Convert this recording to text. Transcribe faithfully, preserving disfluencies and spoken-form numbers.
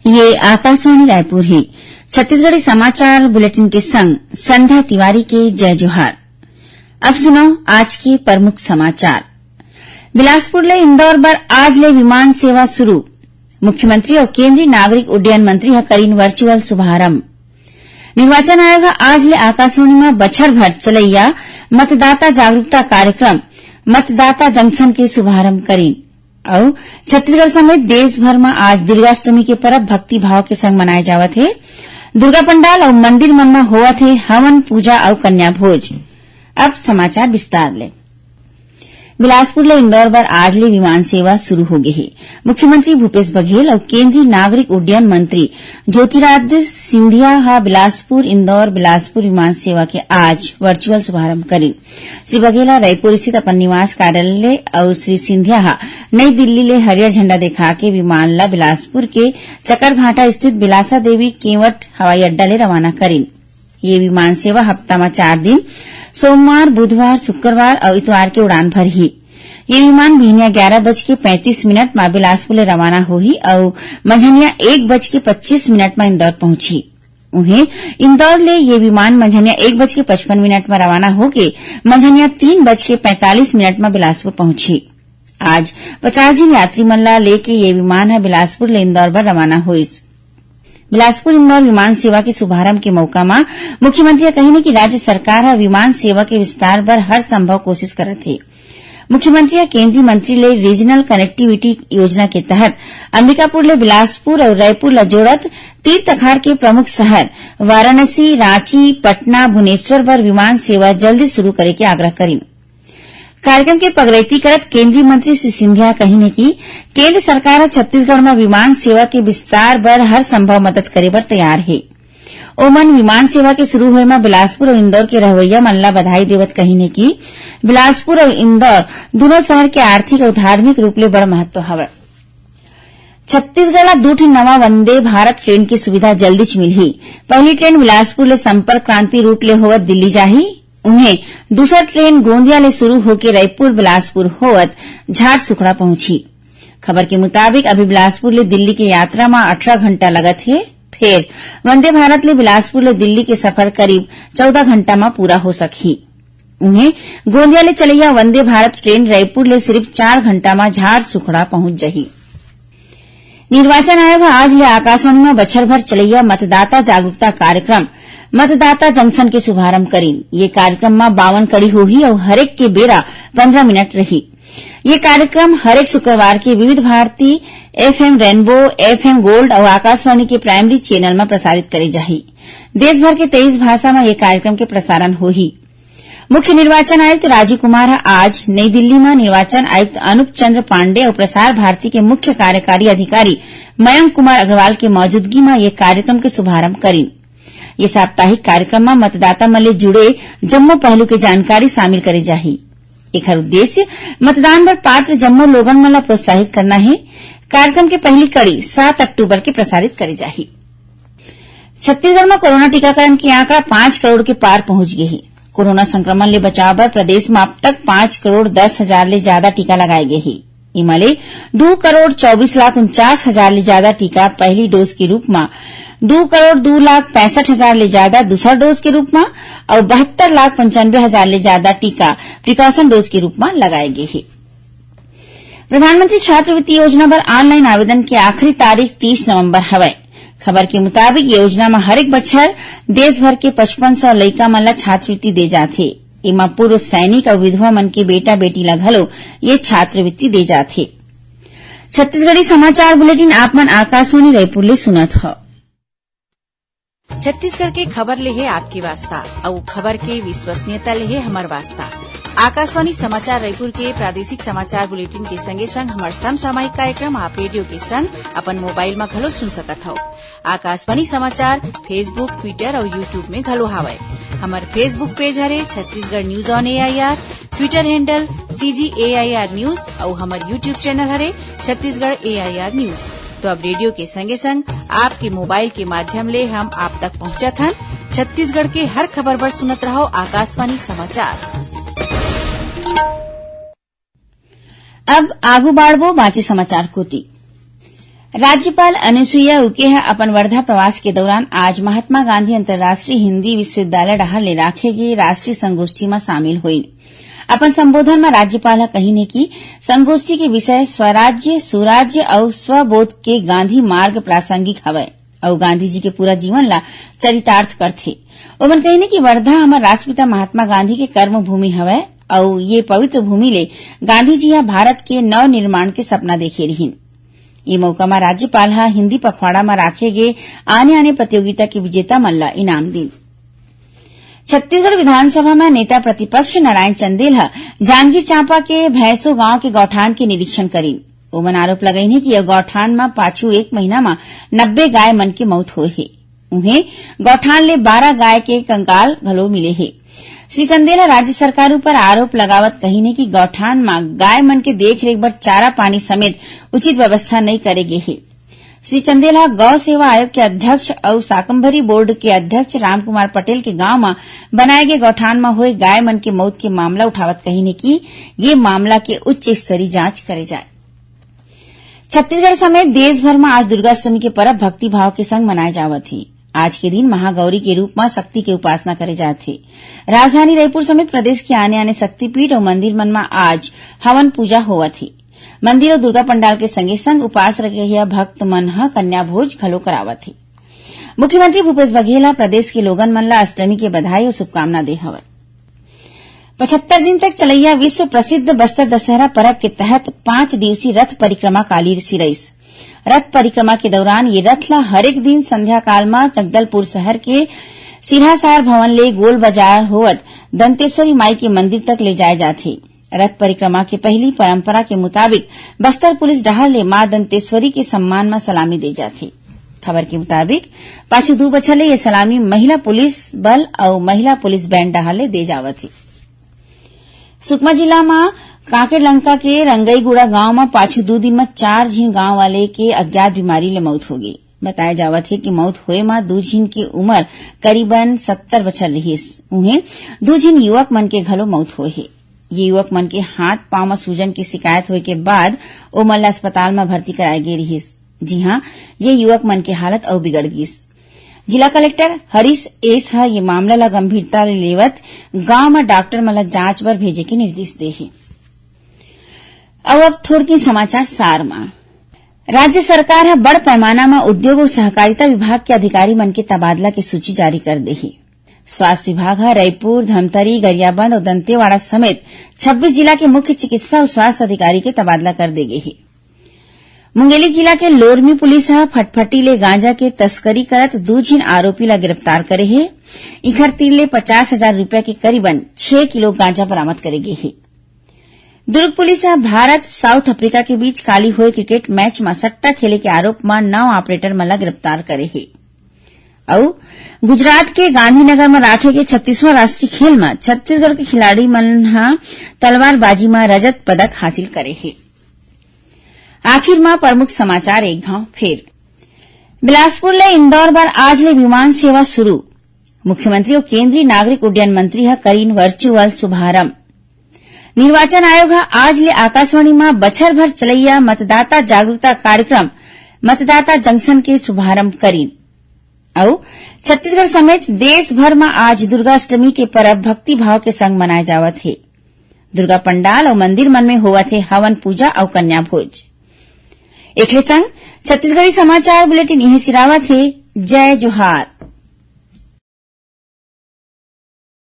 ये आकाशवाणी रायपुर हे। छत्तीसगढ़ी समाचार बुलेटिन के संग संध्या तिवारी के जय जोहार। अब सुनव आज के प्रमुख समाचार। बिलासपुर ले इंदौर बर आज ले विमान सेवा शुरू। मुख्यमंत्री अउ केंद्रीय नागरिक उड्डयन मंत्री ह करिन वर्चुअल शुभारंभ। निर्वाचन आयोग ह आज ले आकाशवाणी म बछर भर चलइया मतदाता जागरूकता कार्यक्रम मतदाता जंक्शन के शुभारंभ करिन। अउ छत्तीसगढ़ समेत देश भर म आज दुर्गाष्टमी के परब भक्ति भाव के संग मनाए जावत हे। दुर्गा पंडाल अउ मंदिर मन म होवत हे हवन पूजा अउ कन्या भोज। अब समाचार विस्तार ले। बिलासपुर ले इंदौर बर आज ले विमान सेवा शुरू हो गे हे। मुख्यमंत्री भूपेश बघेल अउ केंद्रीय नागरिक उड्डयन मंत्री ज्योतिरादित्य सिंधिया ह बिलासपुर इंदौर बिलासपुर विमान सेवा के आज वर्चुअल शुभारंभ करिन। श्री बघेल ह रायपुर स्थित अपन निवास कार्यालय ले अउ श्री सिंधिया ह नई दिल्ली ले हरियर झंडा दिखा के विमान ल बिलासपुर के चकरभाटा स्थित बिलासा देवी केंवट हवाई अड्डा ले रवाना करिन। ये विमान सेवा हफ्ता म चार दिन, सोमवार, बुधवार, शुक्रवार अउ इतवार के उड़ान भरही। ये विमान बिहनिया ग्यारह बज के पैंतीस मिनट म बिलासपुर ले रवाना होही अउ मंझनिया एक बज के पच्चीस मिनट म इंदौर पहुंचही। उहें, इंदौर ले ये विमान मंझनिया एक बज के पचपन मिनट म रवाना होके मंझनिया तीन बज के पैंतालीस मिनट म बिलासपुर पहुंचही। आज पचास झिन यात्री मन ला लेके ये विमान ह बिलासपुर ले इंदौर बर रवाना होइस। बिलासपुर इंदौर विमान सेवा के शुभारंभ के मौका म मुख्यमंत्री ह कहिन कि राज्य सरकार ह विमान सेवा के विस्तार बर हर संभव कोशिश करत हे। मुख्यमंत्री ह केंद्रीय मंत्री ले रीजनल कनेक्टिविटी योजना के तहत अंबिकापुर ले बिलासपुर अउ रायपुर ल जोड़त तीर तखार के प्रमुख शहर वाराणसी, रांची, पटना, भुवनेश्वर बर विमान सेवा जल्दी शुरू करे के आग्रह करिन। कार्यक्रम के पगरैती करत केंद्रीय मंत्री श्री सिंधिया कहिन कि केंद्र सरकार ह छत्तीसगढ़ म विमान सेवा के विस्तार बर हर संभव मदद करे बर तैयार हे। ओमन विमान सेवा के शुरू होए म बिलासपुर अउ इंदौर के रहवइया मन ला बधाई देवत कहिन कि बिलासपुर अउ इंदौर दूनों शहर के आर्थिक अउ धार्मिक रूप ले बड़ महत्व हवय। छत्तीसगढ़ ला दू ठिन नवा वंदे भारत ट्रेन के सुविधा जल्दीच मिलही। पहली ट्रेन बिलासपुर ले संपर्क क्रांति रूट ले होवत दिल्ली जाही। उहें, दूसर ट्रेन गोंदिया ले शुरू होके रायपुर बिलासपुर होवत झारसुखड़ा पहुंचही। खबर के मुताबिक, अभी बिलासपुर ले दिल्ली के यात्रा म अठारह घंटा लगत हे। फेर, वंदे भारत ले बिलासपुर ले दिल्ली के सफर करीब चौदह घंटा म पूरा हो सकही। उहें, गोंदिया ले चलइया वंदे भारत ट्रेन रायपुर ले सिरिफ चार घंटा म झारसुखड़ा पहुंच जही। निर्वाचन आयोग ह आज ले आकाशवाणी म बछर भर चलइया मतदाता जागरूकता कार्यक्रम मतदाता जंक्शन के शुभारंभ करिन। ये कार्यक्रम म बावन कड़ी होही अउ हरेक के बेरा पंद्रह मिनट रही। ये कार्यक्रम हरेक शुक्रवार के विविध भारती, एफएम रेनबो, एफएम गोल्ड अउ आकाशवाणी के प्राइमरी चैनल म प्रसारित करे जाही। देश भर के तेईस भाषा म ये कार्यक्रम के प्रसारण होही। मुख्य निर्वाचन आयुक्त राजीव कुमार ह आज नई दिल्ली म निर्वाचन आयुक्त अनूप चंद्र पांडे अउ प्रसार भारती के मुख्य कार्यकारी अधिकारी मयंक कुमार अग्रवाल के मौजूदगी म ये कार्यक्रम के शुभारंभ करिन। ये साप्ताहिक कार्यक्रम म मतदाता मन ले जुड़े जम्मो पहलू के जानकारी शामिल करे जाही। एखर उद्देश्य मतदान बर पात्र जम्मो लोगन मन ला प्रोत्साहित करना हे। कार्यक्रम के पहली कड़ी सात अक्टूबर के प्रसारित करे जाही। छत्तीसगढ़ म कोरोना टीकाकरण के आंकड़ा पांच करोड़ के पार पहुंच गे हे। कोरोना संक्रमण ले बचाव बर प्रदेश म अब तक पांच करोड़ दस हजार ले जादा टीका लगाए गे हे। इमा ले दू करोड़ चौबीस लाख उनचास हजार ले जादा टीका पहली डोज के रूप म, दू करोड़ दू लाख पैंसठ हजार ले जादा दूसर डोज के रूप म अउ बहत्तर लाख पंचानवे हजार ले जादा टीका प्रिकॉशन डोज के रूप म लगाए गे हे। प्रधानमंत्री छात्रवृत्ति योजना बर ऑनलाइन आवेदन के आखिरी तारीख तीस नवंबर हवय। खबर के मुताबिक, ये योजना म हरेक बछर देश भर के पचपन सौ लइका मन ल छात्रवृत्ति दे जाथे। एमा पूर्व सैनिक अउ विधवा मन के बेटा बेटी ल घलो ये छात्रवृत्ति दे जाथे। छत्तीसगढ़ी समाचार बुलेटिन आप मन आकाशवाणी रायपुर ले सुनत हव। छत्तीसगढ़ के खबर ले हे आपके वास्ता, अउ खबर के विश्वसनीयता ले हे हमर वास्ता। आकाशवाणी समाचार रायपुर के प्रादेशिक समाचार बुलेटिन के संगे संग हमर समसामयिक कार्यक्रम आप रेडियो के संग अपन मोबाइल म घलो सुन सकत हव। आकाशवाणी समाचार Facebook, Twitter अउ YouTube में घलो हावय। हमर Facebook पेज हरे Chhattisgarh news on AIR, Twitter handle CG AIR news अउ हमर YouTube चैनल हरे छत्तीसगढ़ एआईआर न्यूज। तो अब रेडियो के संगे संग आपके मोबाइल के माध्यम ले हम आप तक पहुंचत हन। छत्तीसगढ़ के हर खबर बर सुनत रहव आकाशवाणी समाचार। अब आगू बाढ़बो बांचे समाचार कोति। राज्यपाल अनुसुईया उइके ह अपन वर्धा प्रवास के दौरान आज महात्मा गांधी अंतर्राष्ट्रीय हिंदी विश्वविद्यालय डहार ले राखे गे राष्ट्रीय संगोष्ठी म शामिल होईन। अपन संबोधन म राज्यपाल ह कहिन हे कि संगोष्ठी के विषय स्वराज्य, सुराज्य अउ स्वबोध के गांधी मार्ग प्रासंगिक हवय अउ गांधी जी के पूरा जीवन ला चरितार्थ करथे। ओमन कहिन हे कि वर्धा हमर राष्ट्रपिता महात्मा गांधी के कर्म भूमि हवय अउ ये पवित्र भूमि ले गांधी जी ह भारत के नव निर्माण के सपना देखे रिहिन। ये मौका म राज्यपाल ह हिंदी पखवाड़ा म राखे गे आने-आने प्रतियोगिता के विजेता मन ल इनाम दीन। छत्तीसगढ़ विधानसभा म नेता प्रतिपक्ष नारायण चंदेल ह जांजगीर चांपा के भैंसो गांव के गौठान के निरीक्षण करीन। ओमन आरोप लगाइन हे कि यह गौठान म पाछू एक महीना म नब्बे गाय मन के मौत होए हे। उहें, गौठान ले बारह गाय के कंकाल घलो मिले हे। श्री चंदेल ह राज्य सरकार ऊपर आरोप लगावत कहिन हे कि गौठान म गाय मन के देखरेख बर चारा पानी समेत उचित व्यवस्था नइ करे गे हे। श्री चंदेल ह गौ सेवा आयोग के अध्यक्ष अउ शाकंभरी बोर्ड के अध्यक्ष रामकुमार पटेल के गांव म बनाए गे गौठान म होए गाय मन के मौत के मामला उठावत कहिन हे कि ये मामला के उच्च स्तरीय जांच करे जाए। छत्तीसगढ़ समेत देश भर म आज दुर्गाष्टमी के परब भक्तिभाव के संग मनाए जावत हे। आज के दिन महागौरी के रूप म शक्ति के उपासना करे जात हे। राजधानी रायपुर समेत प्रदेश के आने-आने शक्तिपीठ अउ मंदिर मन म आज हवन पूजा होवत हे। मंदिर अउ दुर्गा पंडाल के संगे-संग उपास रखइया भक्त मन ह कन्या भोज घलो करावत हे। मुख्यमंत्री भूपेश बघेल ह प्रदेश के लोगन मन ल अष्टमी के बधाई अउ शुभकामना दे हवय। पचहत्तर दिन तक चलइया विश्व प्रसिद्ध बस्तर दशहरा परब के तहत पांच दिवसीय रथ परिक्रमा काली सिरइस। रथ परिक्रमा के दौरान ये रथ ल हरेक दिन संध्या काल म जगदलपुर शहर के सिरहासार भवन ले गोल बाजार होवत दंतेश्वरी माई के मंदिर तक ले जाए जाथे। रथ परिक्रमा के पहिली परंपरा के मुताबिक बस्तर पुलिस डहार ले मां दंतेश्वरी के सम्मान म सलामी दे जाथे। खबर के मुताबिक, पाछू दू बछर ले ये सलामी महिला पुलिस बल अउ महिला पुलिस बैंड डहार ले दे जावत हे। सुकमा जिला म कांकेर लंका के रंगईगुड़ा गांव म पाछू दू दिन म चार झिन गांव वाले के अज्ञात बीमारी ले मौत होगे। बताया जावत हे कि मौत होए म दू झिन के उमर करीबन सत्तर बछर रिहिस। उहें, दू झिन युवक मन के घलो मौत होए हे। ये युवक मन के हाथ पांव म सूजन के शिकायत होए के बाद ओमन ला अस्पताल म भर्ती कराए गे रिहिस। जी हां, ये युवक मन के हालत अउ बिगड़ गिस। जिला कलेक्टर हरीश एस ह ये मामला ला गंभीरता ले लेवत गांव म डॉक्टर मन ला जांच बर भेजे के निर्देश दे हे। अउ अब थोड़किन समाचार सार म। राज्य सरकार ह बड़ पैमाना म उद्योग अउ सहकारिता विभाग के अधिकारी मन के तबादला के सूची जारी कर दे हे। स्वास्थ्य विभाग ह रईपुर, धमतरी, गरियाबंद अउ दंतेवाड़ा समेत छब्बीस जिला के मुख्य चिकित्सा अउ स्वास्थ्य अधिकारी के तबादला कर दे गे हे। मुंगेली जिला के लोरमी पुलिस ह फटफटी ले गांजा के तस्करी करत दू झिन आरोपी ला गिरफ्तार करे हे। इखर तीर ले पचास हजार रुपया के करीबन छह किलो गांजा बरामद करे गे हे। दुर्ग पुलिस ह भारत साउथ अफ्रीका के बीच काली होए क्रिकेट मैच म सट्टा खेले के आरोप म नौ ऑपरेटर मन ला गिरफ्तार करे हे। अउ गुजरात के गांधीनगर म राखे गे छत्तीसवां राष्ट्रीय खेल म छत्तीसगढ़ के खिलाड़ी मन ह तलवारबाजी म रजत पदक हासिल करे हे। आखिर म प्रमुख समाचार एक घांव फेर। बिलासपुर ले इंदौर बर आज ले विमान सेवा शुरू। मुख्यमंत्री अउ केंद्रीय नागरिक उड्डयन मंत्री ह करीन वर्चुअल शुभारंभ। निर्वाचन आयोग ह आज ले आकाशवाणी म बछर भर चलइया मतदाता जागरूकता कार्यक्रम मतदाता जंक्शन के शुभारंभ करीन। अउ छत्तीसगढ़ समेत देश भर म आज दुर्गाष्टमी के परब भक्तिभाव के संग मनाए जावत हे। दुर्गा पंडाल अउ मंदिर मन में होवत हे हवन पूजा अउ कन्या भोज। एखरे संग छत्तीसगढ़ी समाचार बुलेटिन इहें सिरावत हे। जय जोहार।